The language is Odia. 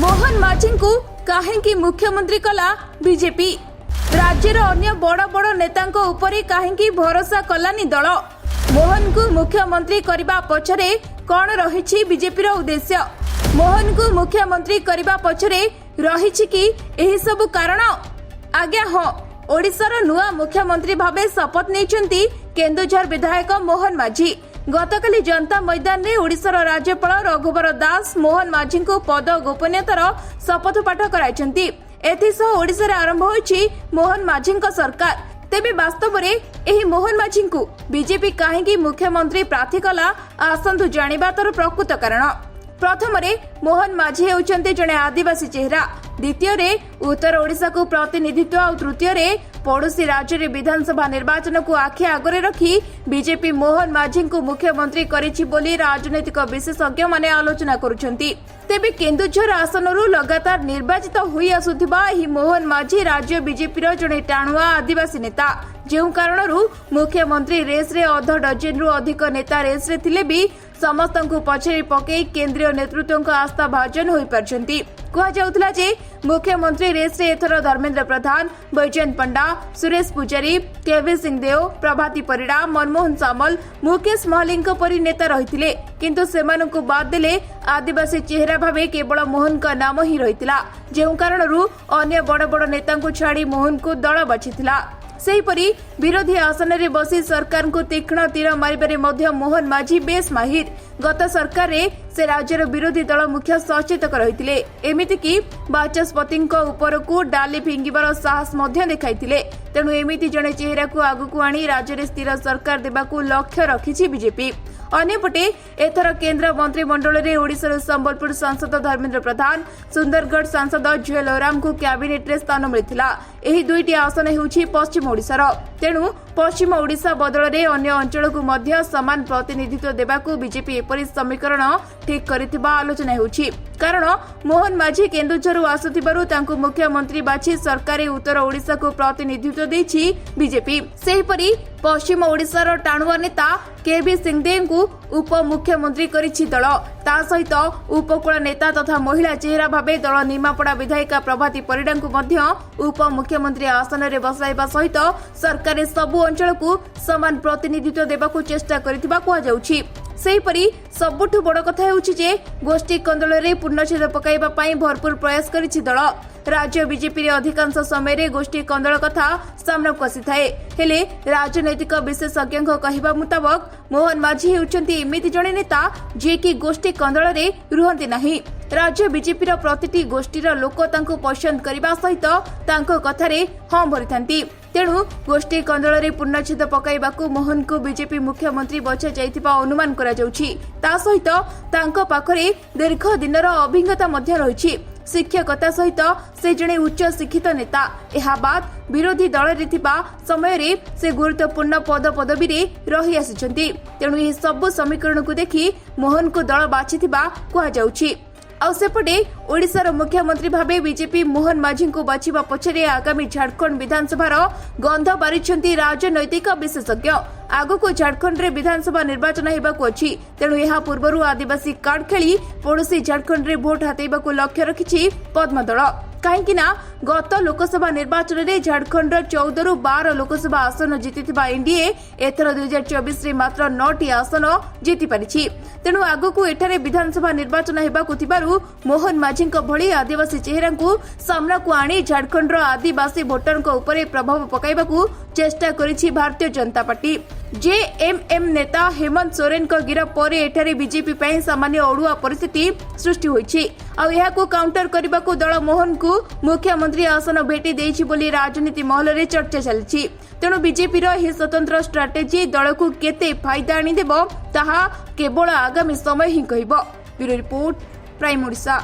ମୋହନ ମାଝୀଙ୍କୁ କାହିଁକି ମୁଖ୍ୟମନ୍ତ୍ରୀ କଲା ବିଜେପି? ରାଜ୍ୟର ଅନ୍ୟ ବଡ଼ ବଡ଼ ନେତାଙ୍କ ଉପରେ କାହିଁକି ଭରସା କଲାନି ଦଳ? ମୋହନଙ୍କୁ ମୁଖ୍ୟମନ୍ତ୍ରୀ କରିବା ପଛରେ କଣ ରହିଛି ବିଜେପିର ଉଦ୍ଦେଶ୍ୟ? ମୋହନଙ୍କୁ ମୁଖ୍ୟମନ୍ତ୍ରୀ କରିବା ପଛରେ ରହିଛି କି ଏହି ସବୁ କାରଣ? ଆଜ୍ଞା ହଁ, ଓଡ଼ିଶାର ନୂଆ ମୁଖ୍ୟମନ୍ତ୍ରୀ ଭାବେ ଶପଥ ନେଇଛନ୍ତି କେନ୍ଦୁଝର ବିଧାୟକ ମୋହନ ମାଝୀ। ଗତକାଲି ଜନତା ମଇଦାନରେ ଓଡ଼ିଶାର ରାଜ୍ୟପାଳ ରଘୁବର ଦାସ ମୋହନ ମାଝୀଙ୍କୁ ପଦ ଗୋପନୀୟତାର ଶପଥ ପାଠ କରାଇଛନ୍ତି। ଏଥିସହ ଓଡ଼ିଶାରେ ଆରମ୍ଭ ହୋଇଛି ମୋହନ ମାଝୀଙ୍କ ସରକାର। ତେବେ ବାସ୍ତବରେ ଏହି ମୋହନ ମାଝୀଙ୍କୁ ବିଜେପି କାହିଁକି ମୁଖ୍ୟମନ୍ତ୍ରୀ ପ୍ରାର୍ଥୀ କଲା, ଆସନ୍ତୁ ଜାଣିବା ତାର ପ୍ରକୃତ କାରଣ। ପ୍ରଥମରେ, ମୋହନ ମାଝୀ ହେଉଛନ୍ତି ଜଣେ ଆଦିବାସୀ ଚେହେରା। ଦ୍ୱିତୀୟରେ, ଉତ୍ତର ଓଡ଼ିଶାକୁ ପ୍ରତିନିଧିତ୍ୱ। ଆଉ ତୃତୀୟରେ, ପଡ଼ୋଶୀ ରାଜ୍ୟରେ ବିଧାନସଭା ନିର୍ବାଚନକୁ ଆଖି ଆଗରେ ରଖି ବିଜେପି ମୋହନ ମାଝୀଙ୍କୁ ମୁଖ୍ୟମନ୍ତ୍ରୀ କରିଛି ବୋଲି ରାଜନୈତିକ ବିଶେଷଜ୍ଞମାନେ ଆଲୋଚନା କରୁଛନ୍ତି। ତେବେ କେନ୍ଦୁଝର ଆସନରୁ ଲଗାତାର ନିର୍ବାଚିତ ହୋଇ ଆସୁଥିବା ଏହି ମୋହନ ମାଝୀ ରାଜ୍ୟ ବିଜେପିର ଜଣେ ଟାଣୁଆ ଆଦିବାସୀ ନେତା, ଯେଉଁ କାରଣରୁ ମୁଖ୍ୟମନ୍ତ୍ରୀ ରେସ୍ରେ ଅଧ ଡଜନରୁ ଅଧିକ ନେତା ରେସ୍ରେ ଥିଲେ ବି ସମସ୍ତଙ୍କୁ ପଛରେ ପକାଇ କେନ୍ଦ୍ରୀୟ ନେତୃତ୍ୱଙ୍କ ଆସ୍ଥା ଭାଜନ ହୋଇପାରିଛନ୍ତି। କୁହାଯାଉଥିଲା ଯେ ମୁଖ୍ୟମନ୍ତ୍ରୀ ରେସ୍ରେ ଏଥର ଧର୍ମେନ୍ଦ୍ର ପ୍ରଧାନ, ବୈଜୟନ୍ତ ପଣ୍ଡା, ସୁରେଶ ପୂଜାରୀ, କେଭି ସିଂଦେଓ, ପ୍ରଭାତୀ ପରିଡ଼ା, ମନମୋହନ ସାମଲ, ମୁକେଶ ମହାଲିଙ୍କ ପରି ନେତା ରହିଥିଲେ। କିନ୍ତୁ ସେମାନଙ୍କୁ ବାଦ୍ ଦେଲେ ଆଦିବାସୀ ଚେହେରା ଭାବେ କେବଳ ମୋହନଙ୍କ ନାମ ହିଁ ରହିଥିଲା, ଯେଉଁ କାରଣରୁ ଅନ୍ୟ ବଡ଼ ବଡ଼ ନେତାଙ୍କୁ ଛାଡ଼ି ମୋହନଙ୍କୁ ଦଳ ବାଛିଥିଲା। ସେହିପରି ବିରୋଧୀ ଆସନରେ ବସି ସରକାରଙ୍କୁ ତୀକ୍ଷ୍ଣ ତୀର ମାରିବାରେ ମଧ୍ୟ ମୋହନ ମାଝୀ ବେଶ୍ ମାହିର। ଗତ ସରକାରରେ ସେ ରାଜ୍ୟର ବିରୋଧୀ ଦଳ ମୁଖ୍ୟ ସଚେତକ ରହିଥିଲେ। ଏମିତିକି ବାଚସ୍ପତିଙ୍କ ଉପରକୁ ଡାଲି ଫିଙ୍ଗିବାର ସାହସ ମଧ୍ୟ ଦେଖାଇଥିଲେ। ତେଣୁ ଏମିତି ଜଣେ ଚେହେରାକୁ ଆଗକୁ ଆଣି ରାଜ୍ୟରେ ସ୍ଥିର ସରକାର ଦେବାକୁ ଲକ୍ଷ୍ୟ ରଖିଛି ବିଜେପି। ଅନ୍ୟପଟେ ଏଥର କେନ୍ଦ୍ର ମନ୍ତ୍ରିମଣ୍ଡଳରେ ଓଡ଼ିଶାରୁ ସମ୍ବଲପୁର ସାଂସଦ ଧର୍ମେନ୍ଦ୍ର ପ୍ରଧାନ, ସୁନ୍ଦରଗଡ଼ ସାଂସଦ ଜୁଏଲ ଓରାମଙ୍କୁ କ୍ୟାବିନେଟ୍ରେ ସ୍ଥାନ ମିଳିଥିଲା। ଏହି ଦୁଇଟି ଆସନ ହେଉଛି ପଶ୍ଚିମ ଓଡ଼ିଶାର। ତେଣୁ ପଶ୍ଚିମ ଓଡ଼ିଶା ବଦଳରେ ଅନ୍ୟ ଅଞ୍ଚଳକୁ ମଧ୍ୟ ସମାନ ପ୍ରତିନିଧିତ୍ୱ ଦେବାକୁ ବିଜେପି ଏପରି ସମୀକରଣ ଠିକ୍ କରିଥିବା ଆଲୋଚନା ହେଉଛି। କାରଣ ମୋହନ ମାଝୀ କେନ୍ଦୁଝରରୁ ଆସୁଥିବାରୁ ତାଙ୍କୁ ମୁଖ୍ୟମନ୍ତ୍ରୀ ବାଛି ସରକାରରେ ଉତ୍ତର ଓଡ଼ିଶାକୁ ପ୍ରତିନିଧିତ୍ୱ ଦେଇଛି ବିଜେପି। ସେହିପରି ପଶ୍ଚିମ ଓଡ଼ିଶାର ଟାଣୁଆ ନେତା କେ ଭି ସିଂଦେଓଙ୍କୁ ଉପମୁଖ୍ୟମନ୍ତ୍ରୀ କରିଛି ଦଳ। ତା ସହିତ ଉପକୂଳ ନେତା ତଥା ମହିଳା ଚେହେରା ଭାବେ ଦଳ ନିମାପଡ଼ା ବିଧାୟିକା ପ୍ରଭାତୀ ପରିଡ଼ାଙ୍କୁ ମଧ୍ୟ ଉପମୁଖ୍ୟମନ୍ତ୍ରୀ ଆସନରେ ବସାଇବା ସହିତ ସରକାରରେ ସବୁ ଅଞ୍ଚଳକୁ ସମାନ ପ୍ରତିନିଧିତ୍ୱ ଦେବାକୁ ଚେଷ୍ଟା କରିଥିବା କୁହାଯାଉଛି। ସେହିପରି ସବୁଠୁ ବଡ଼ କଥା ହେଉଛି ଯେ ଗୋଷ୍ଠୀ କନ୍ଦଳରେ ପୂର୍ଣ୍ଣଚ୍ଛେଦ ପକାଇବା ପାଇଁ ଭରପୁର ପ୍ରୟାସ କରିଛି ଦଳ। ରାଜ୍ୟ ବିଜେପିରେ ଅଧିକାଂଶ ସମୟରେ ଗୋଷ୍ଠୀ କନ୍ଦଳ କଥା ସାମ୍ନାକୁ ଆସିଥାଏ। ହେଲେ ରାଜନୈତିକ ବିଶେଷଜ୍ଞଙ୍କ କହିବା ମୁତାବକ, ମୋହନ ମାଝୀ ହେଉଛନ୍ତି ଏମିତି ଜଣେ ନେତା, ଯିଏକି ଗୋଷ୍ଠୀ କନ୍ଦଳରେ ରୁହନ୍ତି ନାହିଁ। ରାଜ୍ୟ ବିଜେପିର ପ୍ରତିଟି ଗୋଷ୍ଠୀର ଲୋକ ତାଙ୍କୁ ପସନ୍ଦ କରିବା ସହିତ ତାଙ୍କ କଥାରେ ହଁ ଭରିଥାନ୍ତି। ତେଣୁ ଗୋଷ୍ଠୀ କନ୍ଦଳରେ ପୂର୍ଣ୍ଣଚ୍ଛେଦ ପକାଇବାକୁ ମୋହନଙ୍କୁ ବିଜେପି ମୁଖ୍ୟମନ୍ତ୍ରୀ ବଛାଯାଇଥିବା ଅନୁମାନ କରାଯାଉଛି। ତା ସହିତ ତାଙ୍କ ପାଖରେ ଦୀର୍ଘ ଦିନର ଅଭିଜ୍ଞତା ମଧ୍ୟ ରହିଛି। ଶିକ୍ଷକତା ସହିତ ସେ ଜଣେ ଉଚ୍ଚ ଶିକ୍ଷିତ ନେତା। ଏହା ବାଦ ବିରୋଧୀ ଦଳରେ ଥିବା ସମୟରେ ସେ ଗୁରୁତ୍ୱପୂର୍ଣ୍ଣ ପଦ ପଦବୀରେ ରହି ଆସିଛନ୍ତି। ତେଣୁ ଏହି ସବୁ ସମୀକରଣକୁ ଦେଖି ମୋହନଙ୍କୁ ଦଳ ବାଛିଥିବା କୁହାଯାଉଛି। ଆଉ ସେପଟେ ଓଡ଼ିଶାର ମୁଖ୍ୟମନ୍ତ୍ରୀ ଭାବେ ବିଜେପି ମୋହନ ମାଝୀଙ୍କୁ ବାଛିବା ପଛରେ ଆଗାମୀ ଝାଡ଼ଖଣ୍ଡ ବିଧାନସଭାର ଗନ୍ଧ ବାରିଛନ୍ତି ରାଜନୈତିକ ବିଶେଷଜ୍ଞ। ଆଗକୁ ଝାଡ଼ଖଣ୍ଡରେ ବିଧାନସଭା ନିର୍ବାଚନ ହେବାକୁ ଅଛି। ତେଣୁ ଏହା ପୂର୍ବରୁ ଆଦିବାସୀ କାର୍ଡ ଖେଳି ପଡ଼ୋଶୀ ଝାଡ଼ଖଣ୍ଡରେ ଭୋଟ ହାତେଇବାକୁ ଲକ୍ଷ୍ୟ ରଖିଛି ପଦ୍ମ ଦଳ। କାହିଁକି ନା ଗତ ଲୋକସଭା ନିର୍ବାଚନରେ ଝାଡ଼ଖଣ୍ଡର 14ରୁ 12 ଲୋକସଭା ଆସନ ଜିତିଥିବା ଏନ୍ଡିଏ ଏଥର 2024ରେ ମାତ୍ର ନଅଟି ଆସନ ଜିତିପାରିଛି। ତେଣୁ ଆଗକୁ ଏଠାରେ ବିଧାନସଭା ନିର୍ବାଚନ ହେବାକୁ ଥିବାରୁ ମୋହନ ମାଝୀଙ୍କ ଭଳି ଆଦିବାସୀ ଚେହେରାଙ୍କୁ ସାମ୍ନାକୁ ଆଣି ଝାଡ଼ଖଣ୍ଡର ଆଦିବାସୀ ଭୋଟରଙ୍କ ଉପରେ ପ୍ରଭାବ ପକାଇବାକୁ ଚେଷ୍ଟା କରିଛି ଭାରତୀୟ ଜନତା ପାର୍ଟି। ଜେଏମ୍ଏମ୍ ନେତା ହେମନ୍ତ ସୋରେନଙ୍କ ଗିରଫ ପରେ ଏଠାରେ ବିଜେପି ପାଇଁ ସାମାନ୍ୟ ଅଡୁଆ ପରିସ୍ଥିତି ସୃଷ୍ଟି ହୋଇଛି। ଆଉ ଏହାକୁ କାଉଣ୍ଟର କରିବାକୁ ଦଳ ମୋହନଙ୍କୁ ମୁଖ୍ୟମନ୍ତ୍ରୀ ଆସନ ଭେଟି ଦେଇଛି ବୋଲି ରାଜନୀତି ମହଲରେ ଚର୍ଚ୍ଚା ଚାଲିଛି। ତେଣୁ ବିଜେପିର ଏହି ସ୍ୱତନ୍ତ୍ର ଷ୍ଟ୍ରାଟେଜି ଦଳକୁ କେତେ ଫାଇଦା ଆଣିଦେବ, ତାହା କେବଳ ଆଗାମୀ ସମୟ ହିଁ କହିବ। Bureau report, Prime Odisha.